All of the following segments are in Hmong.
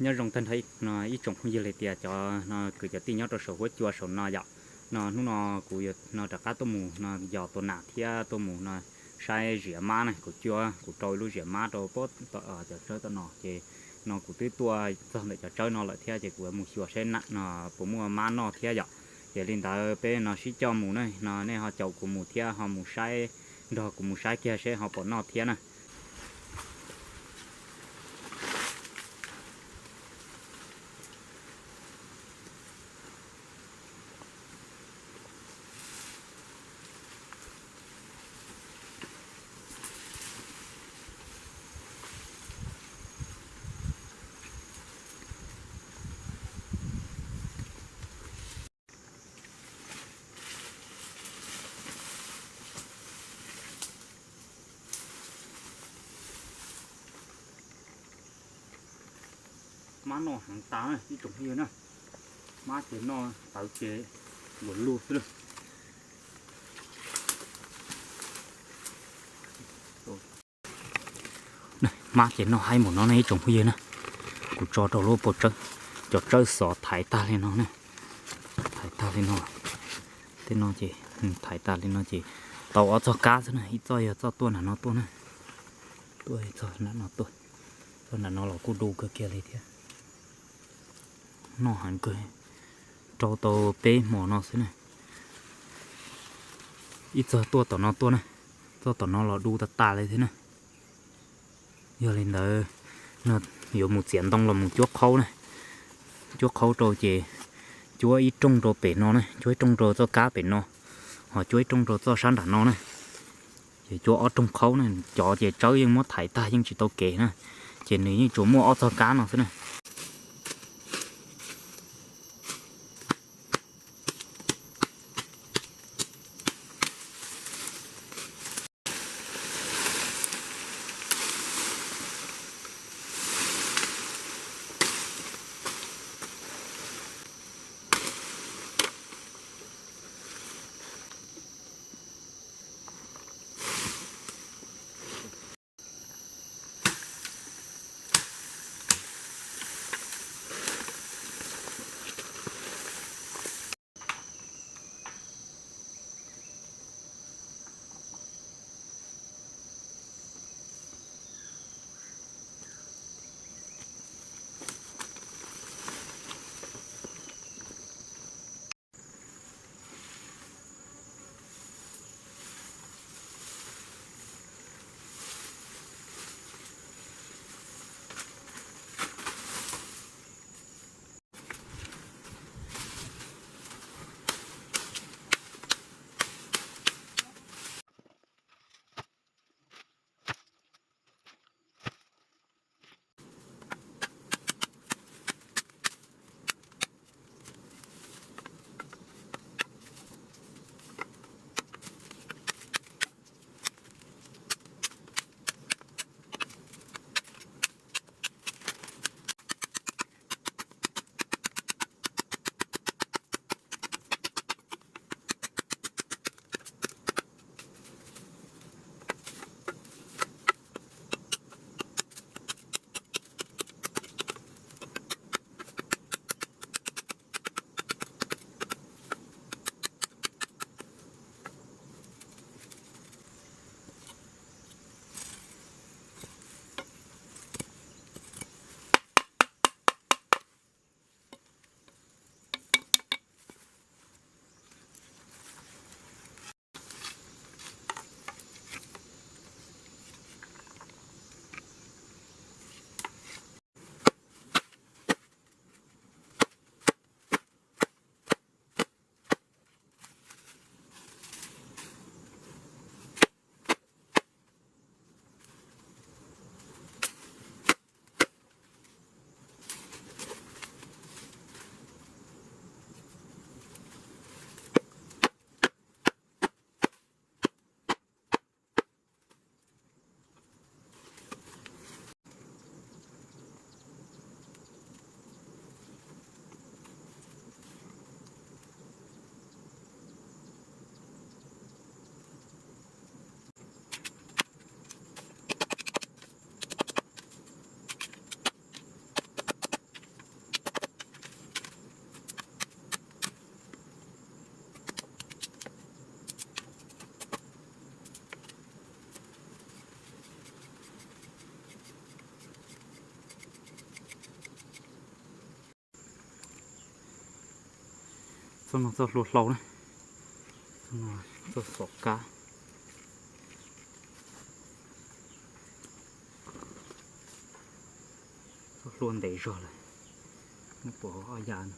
Nyob zoo tag nrho ib tsoom phooj ywg li tias cov no kwv cov tij nyob rau saum huab cua saum no yom. No hnub no kuv yuav no rov qab tuaj mus no yos tua nas thiab tuaj mus no saib ziam mab na. Kuv cuab kuv rau ib lub ziam mab rau pob cov tsawb tom no ces no kuv twb tuaj txog ntawm cov tsawb no lawm thiab ces kuv yuav mus xyuas saib no puas muaj mab noj thiab yom. Ces li ntawd peb no sib coj mus na, no nej ho caum kuv mus thiab ho mus saib, nrog kuv mus saib kiag seb ho puas noj thiab na. Mab noj heev tas ib tsoom phooj ywg na. Mab ces noj tawv ces luag lug xwb lawm. Mab ces noj haib npaum no ne ib tsoom phooj ywg na. Kuv tso rau lub pob tsawb, cov tsawb xov thaiv tag li no na. Thaiv tag li no. Tej no ces thaiv tas li no ces tau ob txoj kab xwb na, ib txoj yog txoj tuaj nram no tuaj na. Tuaj ib txoj nram no tuaj, txoj nram no los kuj du kawg kiag li thiab. Noj heev kawg, rau tau peb hmo no xwb na. Ib txoj tuaj tom no tuaj na, txoj tom no los du tas tas li thiab na. Yog li ntawd no yuav mus txiav ntoo los mus cuab qhaub na. Cuab qhaub rau ces cuab ib rooj rau pem no na, cuab ib rooj rau txoj kab pem no, ho cuab ib rooj rau txoj sab nram no na. Ces cuab ob rooj qhaub na, cov ces tsawb yeej muab thaiv tag yeej tsis tau kev na, ces nws yeej tsuas muaj ob txoj kab no xwb na. Txoj no txoj hlua hlau na, txoj xov kab, txoj hlua ntev zog lawm, nws puas ob ya no.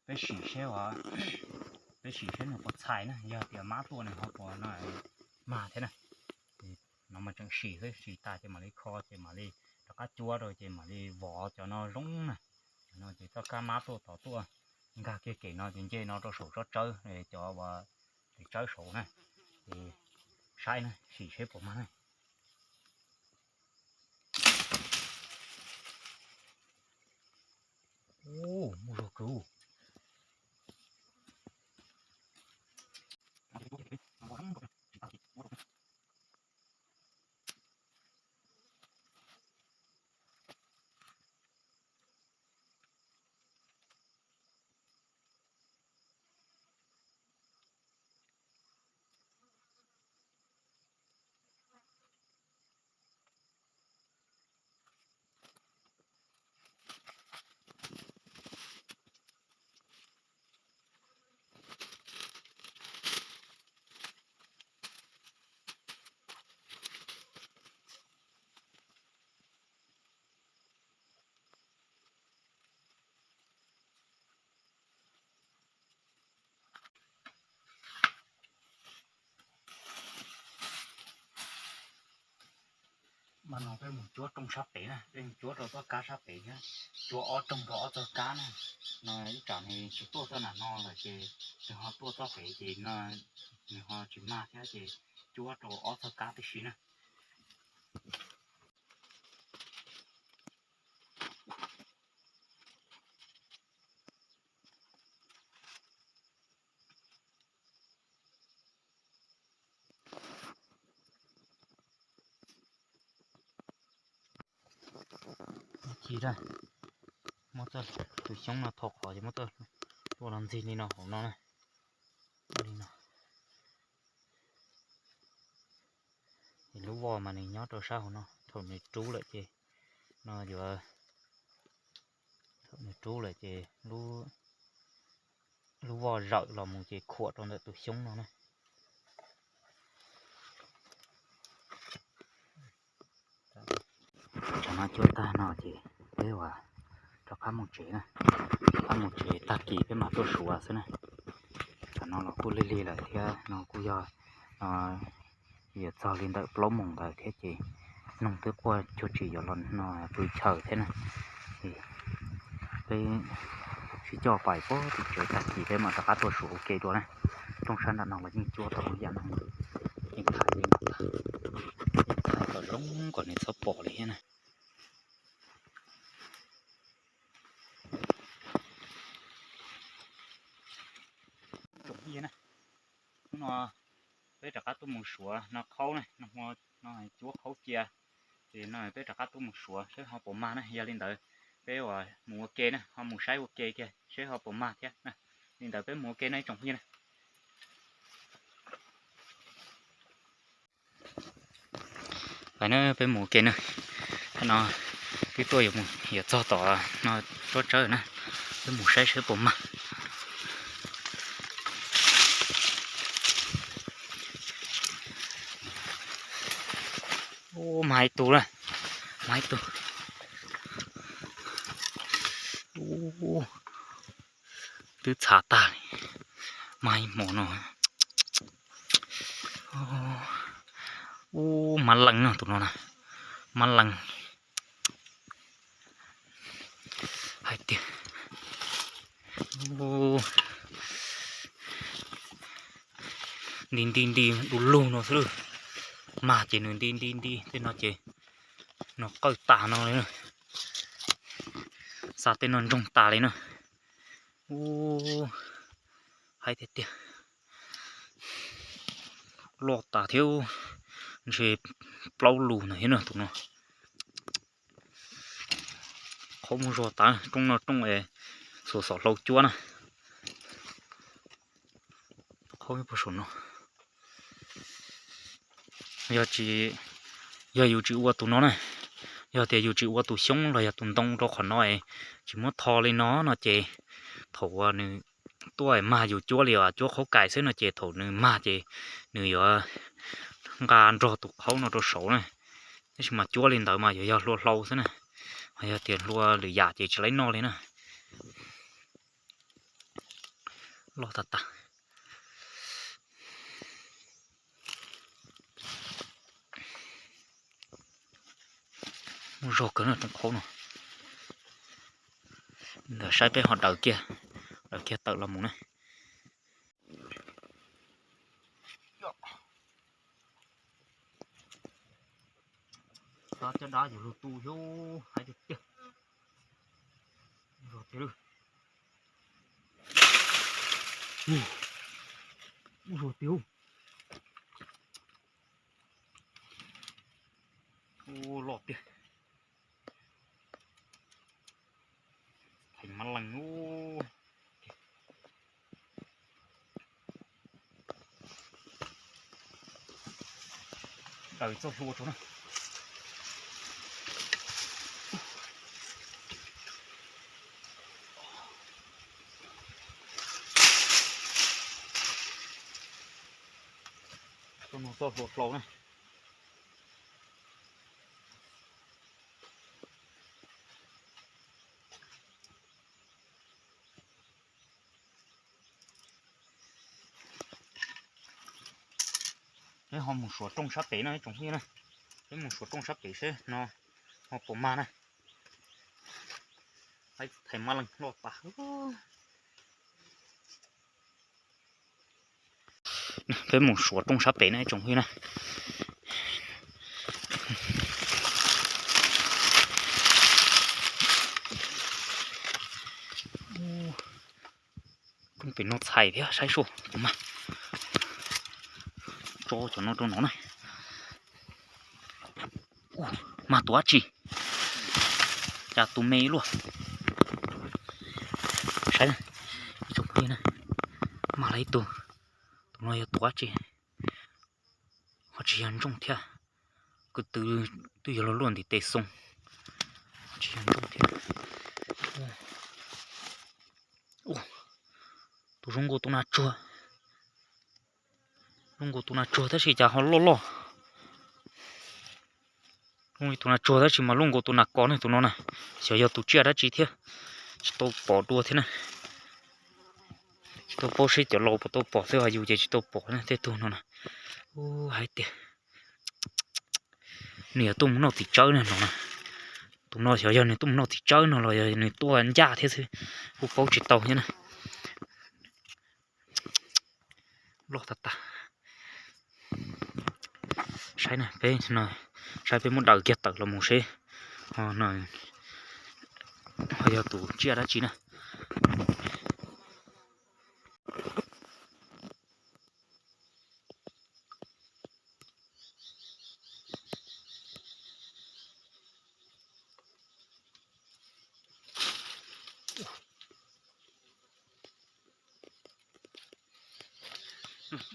Peb sim seb, peb sim seb nws puas txhais na, yog tias mab tuaj nws ho puas no mag thiab na. No mas tseem sim xwb, sim tas ces mam li kho ces mam li rov qab cuab rau ces mam li vov cov no zoo na. Cov no ces txoj kab mab tuaj tod tuaj nkag kiag kem no ces nce no rau saum tsob tsawb, cov uas tes tsawb saud na. Ces saib na, sim seb puas mag na. Ub, muaj zog kawg. Mas no peb mus cuab rooj sab pem na, peb mus cuab rau txoj kab sab pem thiab, cuab ob rooj rau ob txoj kab na. No ib tsam nws tsis tuaj txoj nam no lawm ces nws ho tuaj txoj pem ces no nws ho tsis mag thiab ces cuab rau ob txoj kab tib si na. Ci a, muab txoj tus xyoob no thau qhov ces muab txoj hlua los ntxig li no hauv no na. Li no. Es lub voj mas nws nyob rau sab hauv no, thaum nws rub lawm ces no yuav, thaum nws rub lawm ces lub voj zawm los mus ces khuam rau ntawm tus xyoob no na. Tsam no cuab tag no ces peb ua rov qab mus tsev na, rov qab mus tsev tag kis peb mam tuaj suav xwb na. Tam no los kuj lig lig lawm thiab no kuj yog yuav txog li ntawm plaub moos ntawd thiab ces noog twb quaj cuag tsis yuav los no pw chaw thiab na. Peb sib coj pais pem tim tsev tag kis peb mam rov qab tuaj suav ua ke dua na. Rooj sab nram no los yeej cuab tau yam no, yeej thaiv li no tag, yeej thaiv kom zoo kom nws txhob pom li thiab na. Tsoom phooj ywg na, hnub no peb rov qab tuaj mus suav no khaub na, no cuab khaub cia, ces no peb rov qab tuaj mus suav seb ho puas mag na. Yog li ntawd peb ua mus ua ke na, ho mus saib ua ke kiag seb ho puas mag thiab na. Li ntawd peb mus ua ke na ib tsoom phooj ywg na. Lawm na, peb mus ua ke na. Thaum no peb tuaj yuav mus yuav txog tom no tsob tsawb na, peb mus saib saib puas mag. Ub, mag ib tug lawm, mag ib tug. Ub, twb txhav tag li, mag ib hmo no. Ub, mab leej no, tus no na, mab leej. Hais tias nti nti nti du lug no xwb. Mag ces nws nti nti nti tej no ces no qawj tas no li, xa tej no ntsoog tas li na. Ub, hais tiag tiag, loj tas thiab, ntshe plaub lus ntawd thiab no tus no. Qhov muaj zog tas, rooj no rooj es xuas xom hlau cuab na. Qhov puag saum no, yog tsis, yog yus tsis ua tus no na, yog tias yus tsis ua tus xyoob los yog tus ntoo rau qhov no es tsis muab tho li no no ces thaum uas nws tuaj mag yus cuab li os, cuab qhaub kais xwb no ces thaum nws mag ces nws yuav nqa nrog tus qhaub no rau saud na. Tab sis mas cuab li ntawd mas yuav yog hlua hlau xwb na, yog tias hlua lwm yam ces tsis laib noj li na. Loj tas tas. Muaj zog kawg no rooj qhaub no. Ntawd saib peb ho daws kiag, daws kiag tawm los mus na. Xav caj dab yus lug tu xyov hais tiag tiag. Zog tiag lawm. Ub, zog tiag. Ub, loj tiag. Thaiv mab leej ub. Daws txoj hlua rau na. Txoj hlua hlau na. Peb ho mus suav rooj sab pem no ib tsoom phooj ywg na. Peb mus suav rooj sab pem seb no ho puas mag na. Thaiv mab leej loj tas. Peb mus suav rooj sab pem na ib tsoom phooj ywg na. Rooj pem no txhais thiab, saib seb puas mag. Tso cov no rau no na. Mag tus dab tsi, cas tus me luaj. Saib na, ib tsoom phooj ywg na, mag lawm ib tug. Tus no yog tus dab tsi? Ho tsis yog ntsooj thiab, ko tw twb yuav luaj luaj ntim tes xoo. Ho tsis yog ntsooj thiab. Tus zoo nkaus tus nas tsuag, zoo nkaus tus nas tsuag tab sis cas ho loj loj. Zoo li tus nas tsuag tab sis mas luaj nkaus tus nas kos ne tus no na. Xyov yog tus tsiaj dab tsi thiab, tsis tau pom dua thiab na. Tsis tau paub seb cov laus puas tau pom xwb, ho yus ces tsis tau pom na tej tug no na. Ub, hais tias nws yuav tuaj mus noj txiv tsawb ne no na. Tus no xyov yog nws tuaj mus noj txiv tsawb no los yog nws tuaj ncaj thiab xwb, kuj paub tsis tau thiab na. Loj tas tas. Saib na, peb no, saib peb muab daws kiag tawm los mus seb ho yog tus tsiaj dab tsi na.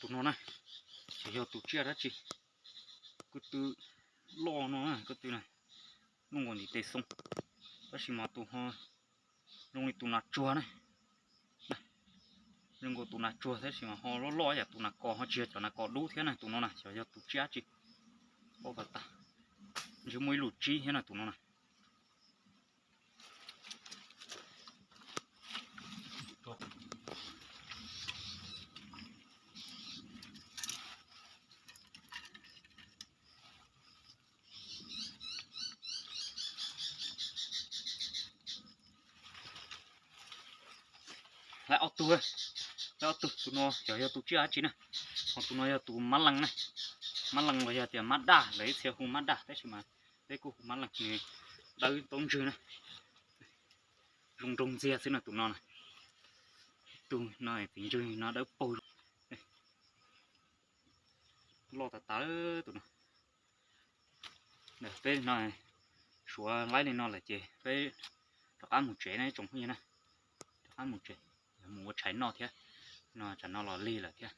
Tus no na, xyov yog tus tsiaj dab tsi, ko tw Loj no koj tw na, loj nkaus ntiv tes xoo, tab sis mas tus ho zoo li tus nas tsuag na. Zoo nkaus tus nas tsuag tab sis mas ho loj loj yam tus nas kos, ho tsis yog cov nas kos dub thiab na. Tus no na xyov yog tus tsib dab tsi, loj tas tas. Ntshe muaj ib lub tsib thiab na tus no na. Lawv ob tug, lawv ob tug, tus no xyov yog tus tsib dab tsi na, ho tus no yog tus mab lees na. Mab lees los yog tias mab daj, lawv ib txhia hu mab daj tab sis mas peb kuj hu mab lees, nws dawb taub ntswg na. Zoo nraug ntxiag xwb no tus no na. Tus no txiv ntswg no dawb paug, loj tas tas tus no. Peb no suav laib li no lawm ces peb rov qab mus tsev na tsoom phooj ywg na. Rov qab mus tsev, mus ua tshais noj thiab. No tsam no los lig lawm thiab.